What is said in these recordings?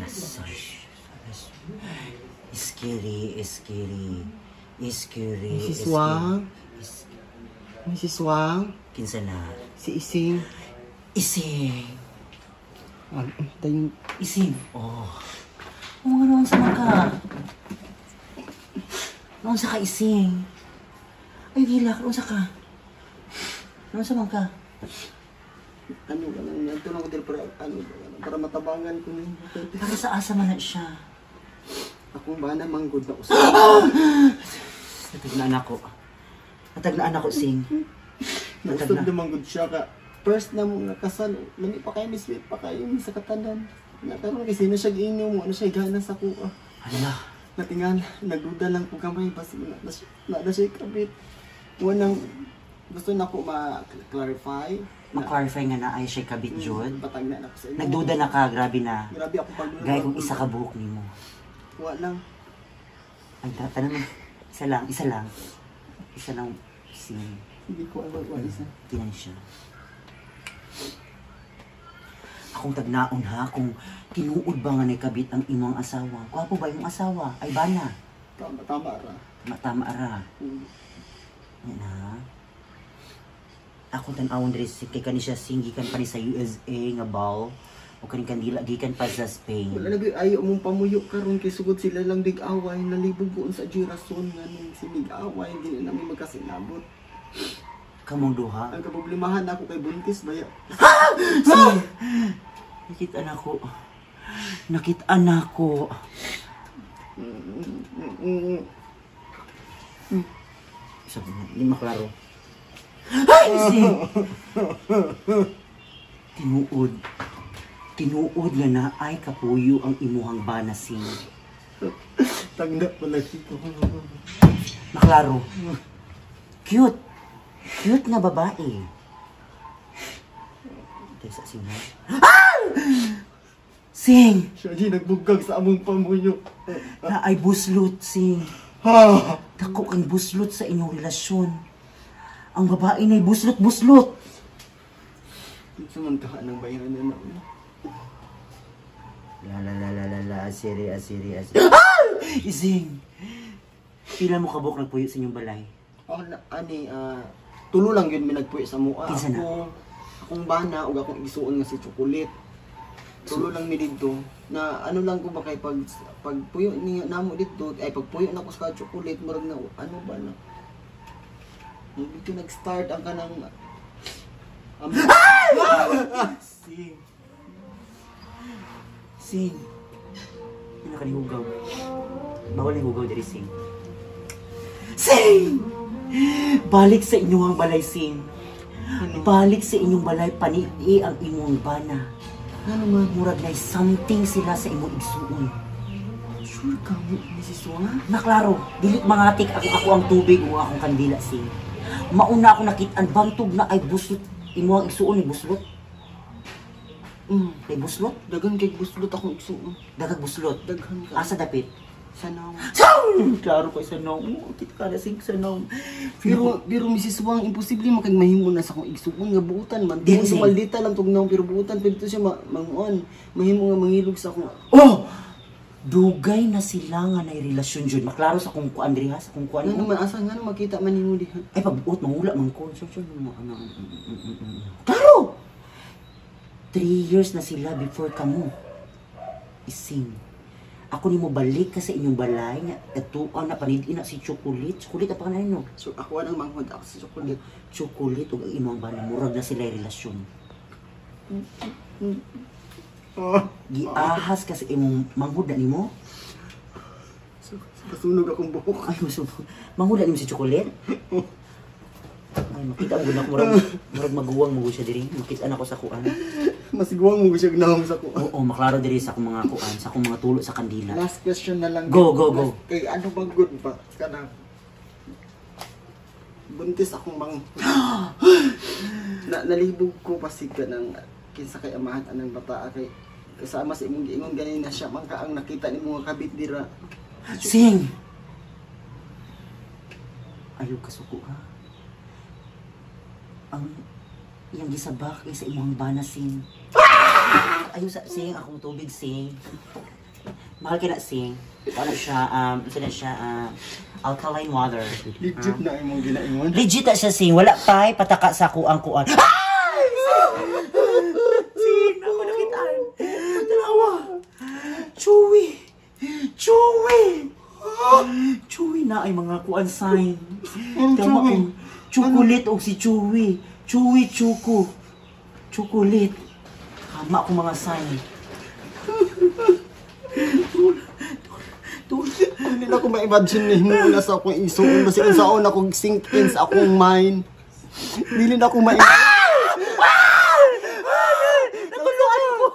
Sorry. Scary, scary, scary. Mrs. Wang? Mrs. Wang? Kinsa na? Si Ising. Ising. Ah, tayo. Ising. Oh. Oh, nga naman sa ka. Noon sa ka, Ising. Ay, gilak. Noon sa ka. Noon sa man ka. Ano ka lang, ito lang ko din para, ano, para matabangan ko niyo. Para sa asa man na siya. Akong ba na manggod na usap. Natagnaan ako. Natagnaan ako, Sing. Nausap na manggod siya ka. First na mo nga kasal, lami pa kayo, miss sweet pa kayo, miss sa katanan. Nakaroon kasi na siya giinom mo, ano siya gana sa kuha. Hala. Natingal, nagduda lang ko gamay, basta na siya kabit. Unang, gusto na ko ma-clarify. Ma-clarify nga na ay siya kabit, Jud. Patag na ako sa inyo. Nagduda na ka, grabe na. Grabe ako pag Gaya kung isa ka buhok nimo. Wa lang. Ay, tanan mo. Isa lang, isa lang. Isa lang, Sing. Hindi ko alam wa isa. Tinan siya. Akong tagnaon ha, kung tinuod ba nga nakabit ang imong asawa. Gwapo ba yung asawa? Ay, bana. Tama, tama ra. Tama, tama ra. Yan ha. Akong tan-awon diri si kay kani siya sing gikan pa ni sa USA nga ball o kaning kandila gikan pa sa Spain. Wala na gyud ayo mong pamuyo karon kay sugod sila lang dig away, nalibog ko sa Girason nga nung sinig away di na namin magkasinabot. Kamong duha. Ang kaproblemahan ako kay buntis baya. Sing. Nakita na ko. Nakita na ko. Sabi niya, hindi maklaro. Ay, sing! Tinuod. Tinuod nga na ay kapuyo ang imuhang bana, sing. Tangda pala ko. Maklaro. Cute. Cute nga babae. Tesa, sing ha? Ah! Sing! Siya di nagbugag sa among pamuyo. Na ay buslot, sing. Ha! Dako kang buslot sa inyong relasyon. Ang babae na'y buslot-buslot. Sa man kaha ng bayanan na. La la la la la la, asiri, asiri, asiri. Ah! Ising! Pila mo kabuk nagpuyo sa inyong balay? Oh, na, ani, tulo lang yun may nagpuyo sa mua. Kinsa na? Ako, akong bana ug akong igsuon nga si Chocolate. Tulo lang mi didto na ano lang ko ba kay pag pagpuyo ni namo didto ay pagpuyo na ko sa chocolate murag na ano ba na. Dito nag-start ang kanang Sing. Sing. Hindi na kanihugaw. Bawal na hugaw diri, Sing. Sing! Balik sa inyong balay, Sing. Ano? Balik sa inyong balay, panii ang imong bana. Ano man? Murag na something sila sa imong igsuon. Sure ka mo, Mrs. Wang? Maklaro, dili mangatik ako ako ang tubig o akong kandila, Sing. Mauna ako nakit-an bantog na ay buslot imo ang igsuon ni buslot. Ay buslot? Daghan kay buslot akong igsuon. Dagag buslot. Daghan ka. Asa dapit? Sa naong. Saan? Klaro kay sa naong. Kita ka na sing sa naong. Pero pero Mrs. Wang, imposible man kay mahimo na sa akong igsuon nga buutan man. Dili, Di sing. maldita lang tug naong pero buutan pwede to siya manguon. Mahimo nga mangilog sa akong Oh! Dugay na sila nga nay relasyon jud. Maklaro sa kung kuan diri ha, sa kung kuan. Ngano man asa ngano makita man nimo diha. Ay pag-buot mangula man ko. So, so, ano, ano, Klaro! 3 years na sila before kamo. Ising. Ako nimo balik ka sa inyong balay nga atuan na panid na si Chocolate. Chocolate apa kanan no? So ako anang manghod ako sa chocolate. Chocolate ug ang imong bana murag na sila relasyon. Oh. Giahas ka sa imong manghud na nimo. So, kasunog akong buhok. Ay, gusto mo. Manghud na nimo si Chocolate. Ay, makita mo na murag murag maguwang mo siya diri. Makita na ko sa kuan. Masiguang mo siya gnahom sa kuan. Oo, maklaro diri sa akong mga kuan, sa akong mga tulo sa kandila. Last question na lang. Go, go, go. Last, kay ano bang good ba? Kanang buntis akong mang na nalibog ko pasig ka ng kinsa kay amahan anang bata kay kasama sa imong giingon ganina siya man ka ang nakita nimo nga kabit dira. Sing! Ayaw kasuko ha. Ang iyang gisabak kay sa imong bana, Sing. Ayaw sa sing akong tubig, Sing. Mahal kay na sing. Ano siya, isa na siya, alkaline water. Legit na imong ginaingon. Legit na siya sing. Wala pa'y pataka sa kuang-kuan. Ay! Sing! Ako nakitaan. Dalawa. Chewy. Chewy. Chewy na ay mga kuan sign. Ano Tama Chewy? ko. Chocolate og si Chewy. Chewy Choco. Chocolate. Tama ko mga sign. Hindi na ko ma-imagine ni mo na sa akong isuon. Basta unsaon akong sink in sa akong mind. Dili na ko ma-imagine. Natuluan ko!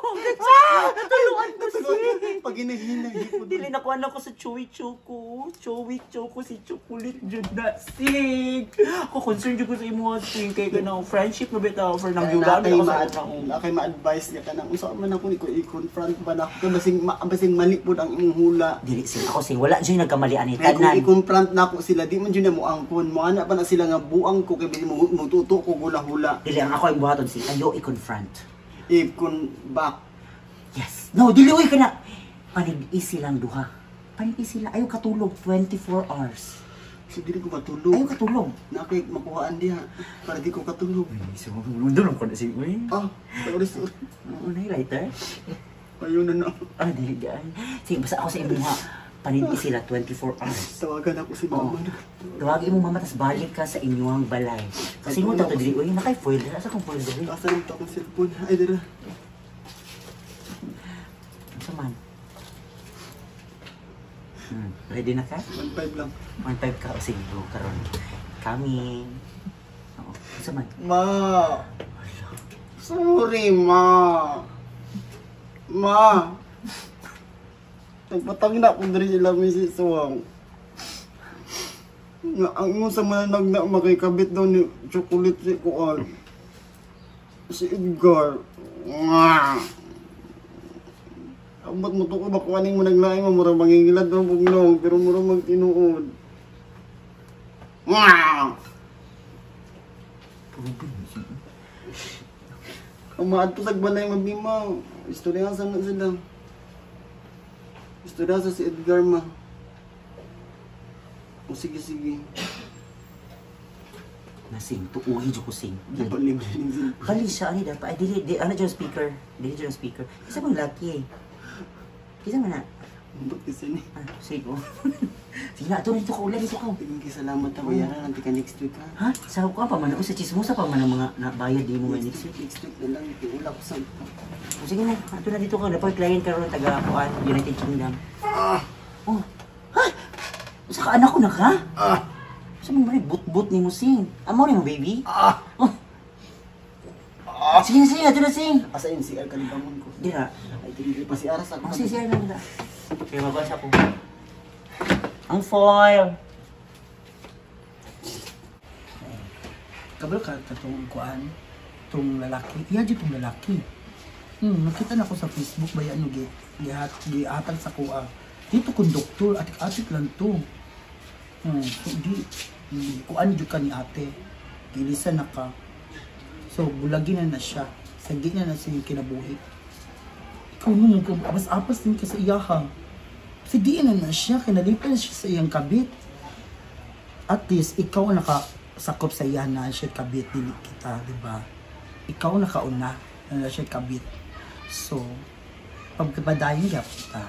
Natuluan ko siya! Pag hinahinay ko. Dili na kuan ako sa Chewy Choco. Chewy Choco si Chocolate jud na sig. Ako concerned jud ko sa imo sing kay kanang friendship na bitaw for nang yuga Kay ako sa ma kay ma-advise niya kanang unsa man ako ni ko i-confront ba na ako kay basing basing mali pud ang imong hula. Dili sing ako sing wala jud nagkamalian ni Kaya kung tanan. i-confront na ako sila, di man jud na mo angkon. Mo ana pa na sila nga buang ko kay bili mo mututo ko hula-hula. Dili ang ako ang buhaton sing ayo i-confront. I-con back. Yes. No, dili oy kana. Panig-i silang duha. Panig-i sila ayo katulog 24 hours. So dili ko matulog. Ayo katulog. Na kay makuhaan diha para di ko katulog. So, doon ko na si uy. Ah, sorry sorry. Ano lighter? Ayun na na. Ah, dili gaan. Sige, basta ako sa imuha. Panig-i sila 24 hours. Tawagan ako si mama na. Tawagin mo mama, tas balik ka sa inyong balay. Kasi mo tato dili, uy, nakay foil dira. Asa tong foil diri? Asa lang to akong cellphone? Ay, dira. Asa man? Ready na ka? 1.5 lang. 1.5 ka. O sige, go karon. Coming. Oo. Asa man? Ma! Sorry, ma! Ma! Nagpatang na ko diri sila Mrs. Suwang. Nga, ang imo sa mananag na makikabit daw ni chocolate si Kuan. Si Edgar. Nga! Ang ba't mo to ko bakuaning mo naglaing mo, murang mangingilad ng bugnong, pero murang magtinuod. Nga! Ang maadto sa balay mabima, istorya sa na sila. Istorya sa si Edgar ma. O sige sige. Nasing, tuuhi jud ko sing. Di ba libre ning sila? Kali siya ani dapat. Ay dili di ano dyan speaker. Dili dyan speaker. Isa bang laki eh. Isa man na. Ba't kasi ni? Ah, sige ko. Sige na, ato na dito ka ulan dito ka. Tingin kay salamat ta bayaran nanti ka next week ha. Ha? Sa ko pa man sa chismosa pa man ang mga nabayad di mo nga Next week, next week na lang tiula ko sa. O, sige na, ato na dito ka. Napag client karon taga kuan United Kingdom. Ah! Oh. Ha? Sa ka anak ko na ka? Ah! Sa mga mali but-but ni mo sing. Amo ni mo baby? Ah! Oh. Sige na, sige, ato na sing. Asa yung CR kalibangon ko? Dira. Ay tingin pa si Aras ako. Ang sige, sige na. Kaya mabasa ko. Ang foil. Kabalo ka katong kuan tong lalaki. Iya jud tong lalaki. Nakita na ko sa Facebook ba ano gi gihatag sa kuha. Dito konduktor atik-atik lang to. So di kuan jud ka ni ate. Gilisan na ka. So bulagi na na siya. Sagi na na siya yung kinabuhi. Ikaw no mo apas-apas din ka sa iyaha. Kasi di na na siya, kinalipan na siya sa iyang kabit. At least, ikaw ang nakasakop sa iya na siya kabit, dili kita, di ba? Ikaw ang nakauna na siya kabit. So, pagpadayon gap kita.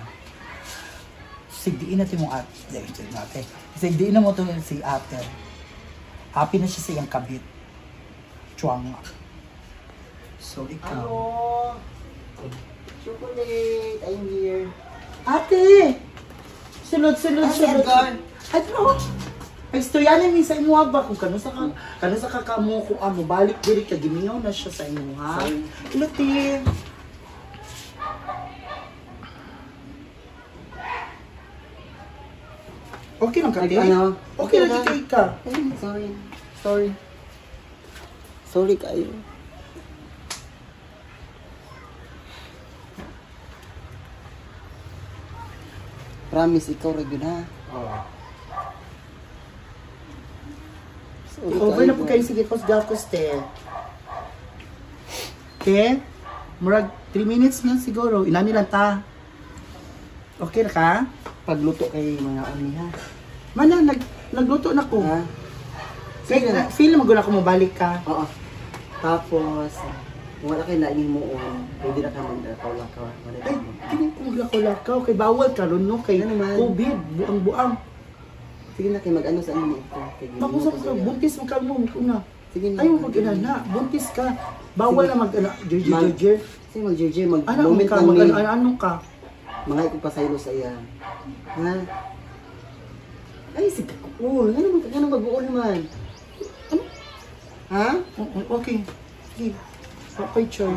Sigdiin natin mong ate. Ate. Sigdiin na mo to si ate. Happy na siya sa iyang kabit. Chuang. So, ikaw. Hello! Chocolate! I'm here. Ate! Sulod, sulod, Ay, sulod. Edgar. Ano? Istoryanin mi sa imo ba kung kano sa ka kamo kung amo balik diri ka gimingaw na siya sa imo ha. Luti. Okay lang ka, te? Ano? Okay lang kay ka. Ay, sorry. Sorry. Sorry kayo. Promise, ikaw ra gyud ha. Sorry Over na po kayo. kayo sige kos gakos te. Te, murag 3 minutes na siguro. Inani lang ta. Okay na ka? Pagluto kay mga uni ha. Mana, nagluto na ko. Ha? Kay, Sige na. feel mo gud ako mobalik ka. Oo. Tapos, kung wala kay laing himuon, pwede na ka mag-lakaw-lakaw. Wala Ay, ka mo. kini ko maglakaw-lakaw kay bawal karon no kay Ano man? COVID, buang-buang. Sige na kay mag-ano sa ano ito. Kay Makusap ginuo ko ka, sa iya. buntis mo ka mo una. Sige na. Ayaw mag-inana, buntis ka. Bawal Sige. na mag-ana, jer jer. Sige mag-JJ, mag Ano moment ka, lang mag ni. ano, ano ka? Mga ikong pasaylo sa iya. Ha? Ay, sige kuul. Ano man ano mag-uul man? Ano? Ha? Oo, okay. Sige. Okay, Choy.